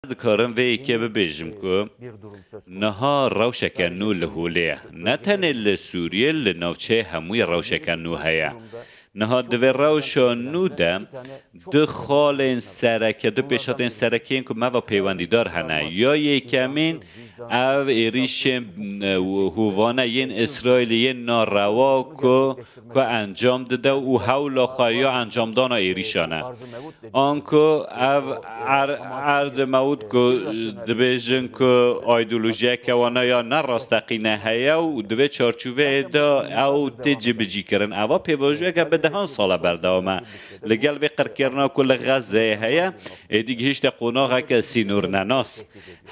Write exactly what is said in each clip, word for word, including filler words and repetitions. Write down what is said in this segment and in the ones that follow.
dikarim vê yekê bibêjim ku niha rewşeke nû li holê ye. Ne tenê li Sûriyê, li navçeyê hemûyê rewşeke nû heye. Niha di vê rewşa nû de du xalên sereke, du pêşhatên sereke yên ku me ve peywendîdar hene. Ya yekemîn ev êrîşên, e, hovane yên Îsraîlê yên narewa ku, ku encam dide û hewla xwe ya encamdana êrîşan e. Anku ev er-, erdê me û ku dibêjin ku aydolojiyeke wana ya ne rasteqîne heye û di vê çarçoveyê de ew tê cibicîkirin. Eva pêvajoyeke bi dehan sala berdewam e. Li gel vê qirkirina ku li Xezzeyê heye, êdî gihîşte qonaxeke sînornenas.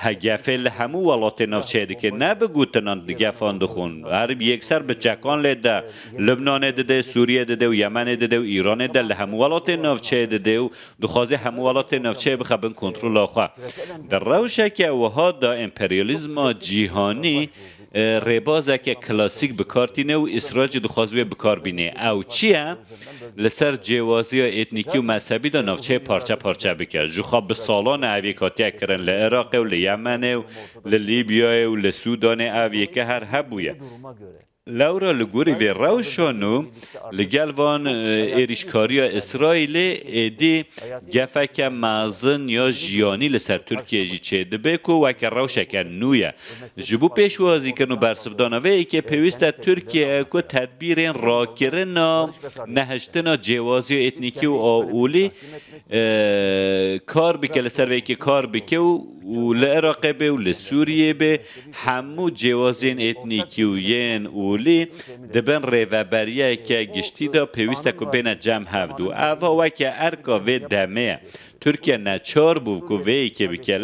HGFê li hemû welatên navçeyê dike, ne bi gotinan di gefan dixwin. Her yekser bi çekan lê de, Lubnanê dide, Sûriyê dide û Yemenê dide û Îranê de, li hemû welatên navçeyê dide û dixwaze hemû welatên navçeyê bixe bin kontrola xwe. Di rewşeke wiha de emperyalîzma cîhanî, e, rêbazeke klasîk bi kar tîne û Îsraîl jî dixwaze wê bi kar bîne. Ew çi ye? Li ser cêwaziya etnîkî û mezhebî de navçeyê parçe parçe bike. Ji xwe bi salan e ev yek hatiye kirin li Iraqê û li Yemenê û li Lîbyayê û li Sûdanê ev yeke her hebûye. Lewra li gorî vê rewşa nû li gel van, e, êrîşkariya Îsraîlê êdî gefeke mezin ya jiyanî li ser Tirkiye jî çêdibe ku weke rewşeke nû ye. Ji bo pêşwazîkirin û bersivdana vê yekê pêwîst e Tirkiye ku tedbîrên rakirina nehiştina cêwaziya etnîkî û aolî, e, kar bike, li ser vê yekê kar bike û, û li Iraqê be û li Sûriyê be, hemû cêwaziyên etnîkî û yên olî di bin rêveberiyeke giştî de pêwîst e ku bêne cem hev dû. Eva weke erka vê demê ye. Tirkiye neçar bû ku vê yekê bike.